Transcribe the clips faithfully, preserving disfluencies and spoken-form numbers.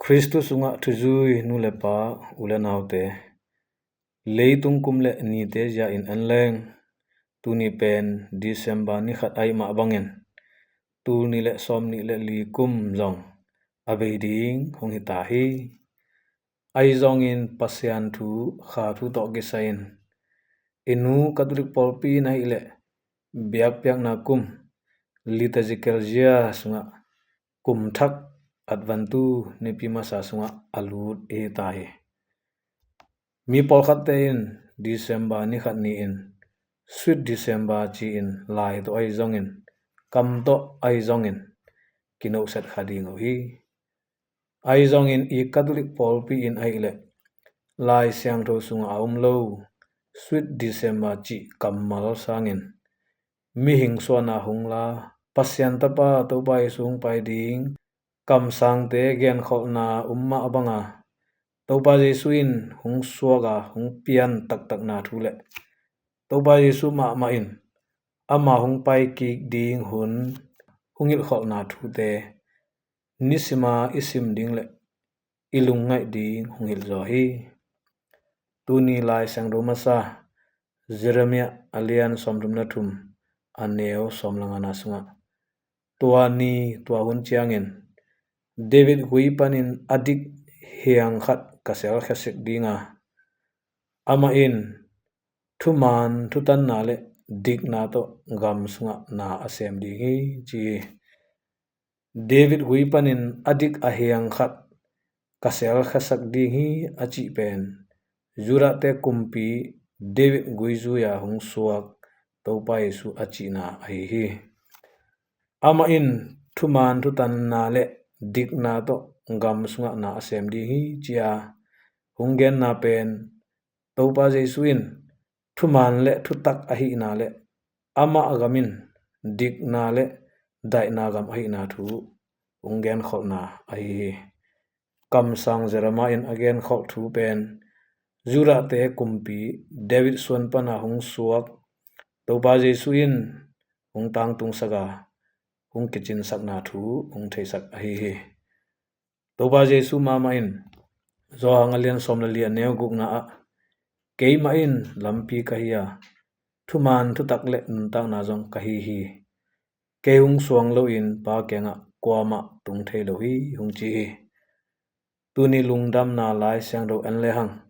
Khristu sungah thuzui nu le pa, u le naute, leitung kum le nite zia in en leng, tuni pen December ni khat ahih mah bangin, tul nih le sawm nih le li kum zong a bei ding hong hi ta hi. Ahi zongin Pasian thu, kha thu tawh kisai-in i nu Catholic pawlpi in ahih leh biakpiakna kum, liturgical year sungah kum thak Advent tu nipi masa sungah a lut i hi ta hi. Mi pawlkhatte in December ni khat ni-in Sweet December ci-in lai tawh ahi zongin, kam tawh ahi zongin kinohset kha ding uh hi. Ahi zongin i Catholic pawlpi in ahih leh Lai Siangtho sungah a om lo Sweet December cih kammal sangin mihing suahna hong la, Pasian Tapa Topa Jesu hong pai ding kamsangte genkholhna um mah banga, Topa Jesu in hong suak a hong pian taktakna thu le Topa Jesu mahmah in ama hong pai kik ding hun hong hilhkholhna thute nisima i sim ding le i lungngaih ding hong hilh zaw hi. Tuni Lai Siangtho masa Jeremiah a lian sawmthum le thum, a neu sawm le ngana sungah, tua ni tua hun ciangin David gui panin a dik hiang khat ka selkhiasik dinga, amah in thuman thutanna le dikna tawh gam sungah na a sem ding hi, ci hi. David gui panin a dik a hiang khat ka selkhiasak ding hi a cih pen Judahte kumpi David gui zui-a hong suak Topa Jesu a cihna ahi hi. Amah in thuman thutanna le dikna tawh gam sungah na a sem ding hi, ci-a hong genna pen Topa Jesu in thuman le thutak ahihna le amah gam in dikna le daihna gam ahihna thu hong genkholhna ahi hi. Kamsang Jeremiah in a genkholh thu pen Judahte kumpi David suan pana hong suak Topa Jesu in hong tangtungsak a, hong kicinsakna thu hong theisak ahi hi. Topa Jesu mahmah in Johan a lian sawm le li, a neu gukna ah, keimah in lampi ka hi a, thuman thutak le nuntakna zong ka hi hi. Kei hong suang loin Pa kiangah kuamah tung thei lo hi, hong ci hi. Tuni lungdamna Lai Siangtho en lehang,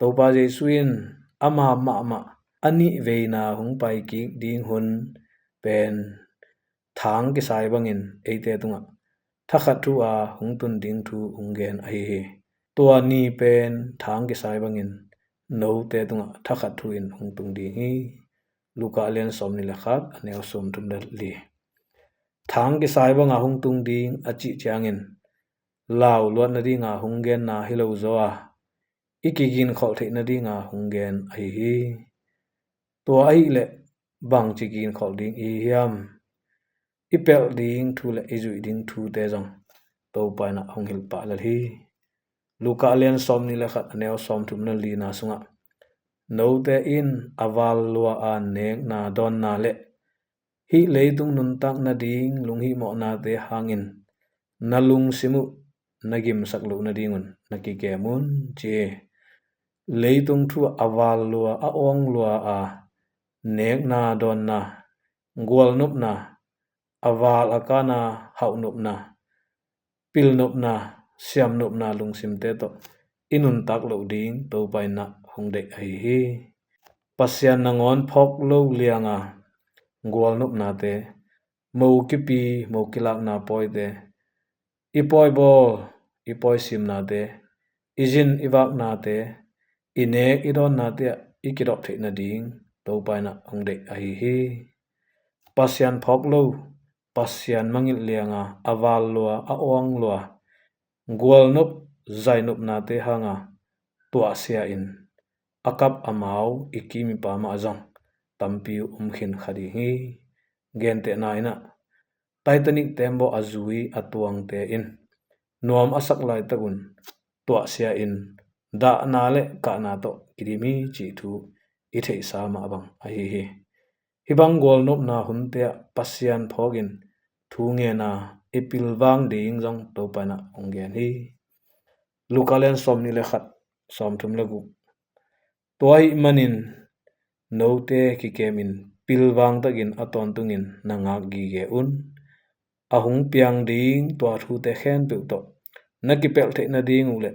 Topa Jesu in ama mahmah a nih veina hong pai kik ding hun pen thang kisai bangin eite tungah thakhat thu a hong tun ding thu hong gen ahi hi. Tua ni pen thang kisai bangin note tungah thakhat thu in hong tung ding hi. Luka a lian sawm nih le khat, a neu sawm thum le li. Thang kisai banga hong tung ding a cih ciangin lau luat nadinga hong genna hi lo zaw a, i kiginkholh theih nadinga hong gen ahi hi. Tua ahih leh bangci ginkholh ding i hi hiam? I pelh ding thu le i zuih ding thute zong Topa in ah hong hilh pah lel hi. Luka a lian sawm nih le khat, a neu sawm thum le lina sungah, note in a val lua a nekna dawnna le hih leitung nuntak nading lunghihmawhnate hangin na lungsim uh na gimsak loh nadingun na kikem un, ci hi. Leitung thu ah a val lua, a awng lua a nekna dawnna, gualnopna, a val a kana hauhnopna, pilnopna, siamnopna lungsimte tawh i nuntak loh ding Topa in ah hong deih ahi hi. Pasian nangawn phawk lo lianga gualnopnate, mo kipi, mo kilakna pawite, i pawi bawl, i pawi simnate, i zin i vaknate, i nek i dawnnate ah i kidop theih nading Topa in ah hong deih ahi hi. Pasian phawk lo, Pasian mangilh lianga a val lua, a awng lua, gualnop zainopnate hanga tuahsia in a kap a mau i kim i pa mah zong tampi uh om khin kha ding hi. Gentehna in ah Titanic tembaw a zui a tuangte in nuam a sak laitakun tuahsia in dahna le kahna tawh kidim hi cih thu i theihsa mah bang ahi hi. Hih bang gualnopna hunte ah Pasian phawkin thu ngen a i pilvang ding zong Topa in ah hong gen hi. Luka lian sawmnih le khat, sawmthum le guk. Tua ahih manin note kikemin pilvangtakin a tawntungin na ngak gige un. A hung piang ding tua thute khempeuh tawh na kipelh theih nading uh le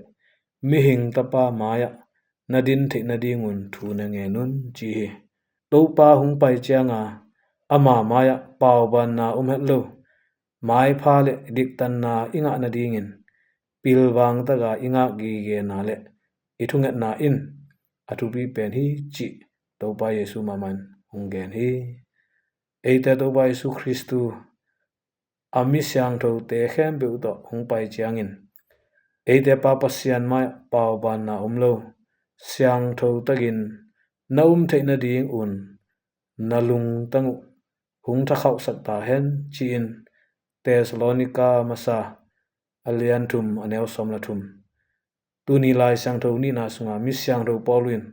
mihing tapa mai-ah na din theih nadingun thu na ngen un, ci hi. Topa hung pai cianga ama mai-ah paubanna om het lo, maipha le diktanna i ngah nadingin pilvangtaka i ngak gigena le i thungetna in a thupi pen hi, cih Topa Jesu mahmah in hong gen hi. Eite Topa Jesu Khristu a mi siangthote khempeuh tawh hong pai ciangin eite Pa Pasian mai-ah paubanna om lo, siangtho takin na um theih nadingun na lungtang uh hung thakhauhsak ta hen, ci-in Thessalonika masa a lian thum a neu sawm le thum. Tuni Lai Siangtho nihna sunga mi siangtho Paul in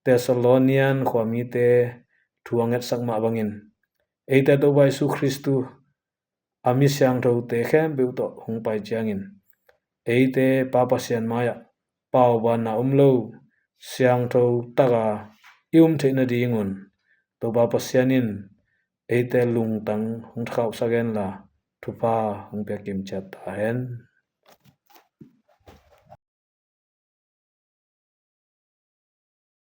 Thessalonian khuamite thu a ngetsak mah bangin eite Topa Jesu Khristu a mi siangthote khempeuh tawh hong pai ciangin eite Pa Pasian mai-ah paubanna om lo, siangtho taka i um theih nadingun Topa Pasian in eite lungtang hong thakhauhsak henla thupha hong pia kimciat ta hen.